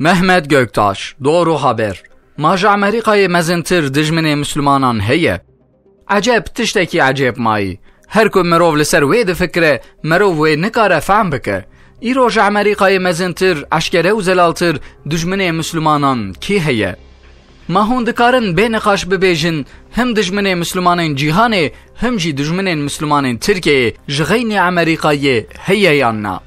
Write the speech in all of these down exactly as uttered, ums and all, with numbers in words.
Mehmet Göktaş, Doğru Haber. Ma ji Amerîkayê mezintir dijminê Mislimanan heye? Eceb, tiştekî ecêb mayî. Her ku mirov li ser wê difikire, mirov wê nikare fehm bike. Îro ji Amerîkayê mezintir, eşkere û zelaltir dijminê Mislimanan kî heye? Ma hûn dikarin bê niqaş bibêjin, him dijminê Mislimanên cîhanê, him jî dijminên Mislimanên Tirkiyeyê ji xeynî Amerîkayê heye yan na?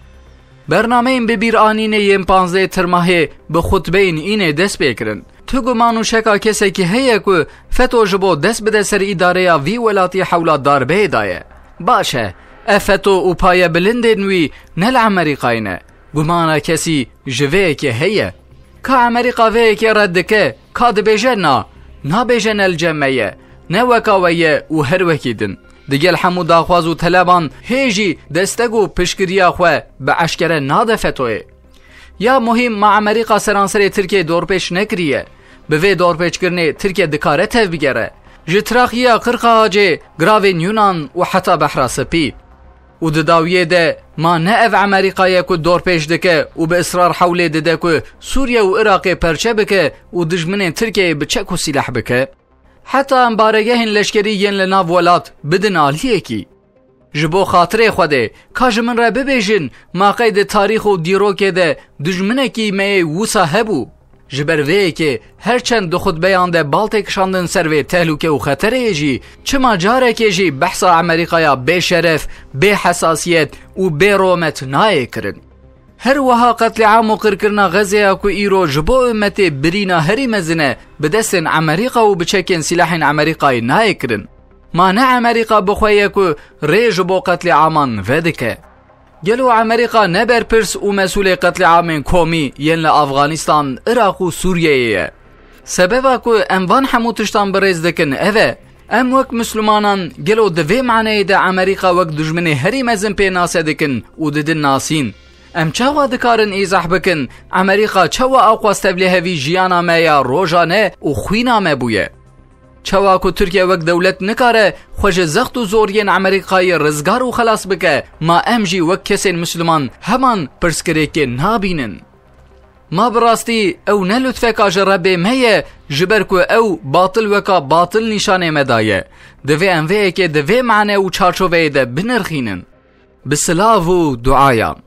Bernameyên bi bîr anînê yên panzdeh Tirmahê bi xutbeyên înê dest pê kirin. Tu guman û şeka kesekî heye ku FETÖ ji bo dest bide ser îdareya vî welatî hewla darbeyê daye? Baş e, ev FETÖ û paye bilindên wî ne li Amerîkayê ne. Gumana kesî ji vê yekê heye. Ka Amerîka vê yekê red dike, ka dibêje na, nabêje ne li cem me ye, ne weka we ye û her wekî din. Digel hemû daxwaz û teleban hê jî destek û piştgiriya xwe bi eşkere nade FETÖ'yê. Ya muhîm, ma Amerîka seranserê Tirkiyê dorpêç nekiriye. Bi vê dorpêçkirinê Tirkiye dikare tevbigere. Ji Trakiya, Qirqahacê, Giravên Yunan û heta Behra Spî. Û di dawiyê de ma ne ev Amerîka ye ku dorpêç dike û bi israr hewlê dide ku Sûriye û Iraqê perçe bike û dijminên Tirkiyeyê bi çek û sîleh bike? Heta em baregehên leşkerî yên li nav welat bidin aliyekî. Ji bo xatirê Xwedê, ka ji min re bibêjin, ma qey di tarîx û dîrokê de dijminekî me yê wisa hebû? Ji ber vê yekê her çend di xutbeyan de bal tê kişandin ser vê tehlûke û xetereyê jî, çima carekê jî behsa Amerîkaya bê şeref, bê hesasiyet û bê romet nayê kirin? Her wiha qetlîam û qirkirina Xezeya ku îro ji bo ummetê birîna herî mezin e, bi destên Amerîka û bi çekên sîlehên Amerîkayê nayê kirin. Ma ne Amerîka bi xwe ye ku rê ji bo qetlîaman vedike? Gelo Amerîka ne berpirs û mesûlê qetlîamên komî yên li Afxanîstan, Iraq û Sûriyeyê ye? Sebeba ku em van hemû tiştan bi rêz dikin ev e. Em wek Mislimanan gelo di vê maneyê de Amerîka wek dijminê herî mezin pê nase dikin û didin nasîn? Em çawa dikarin îzah bikin, Amerîka çawa awqas tevlihevî jiyana me ya rojane û xwîna me bûye? Çawa ku Tirkiye wek dewlet nikare xwe ji zext û zoriyên Amerîkayê rizgar û xelas bike, ma em jî wek kesên Misliman heman pirsgirêkê nabînin? Ma bi rastî ew ne lutfeka ji Rebbê me ye, ji ber ku ew batil weka batil nîşanê me daye. Divê em vê yekê di vê mane û çarçoveyê de binirxînin. Bi silav û duayan.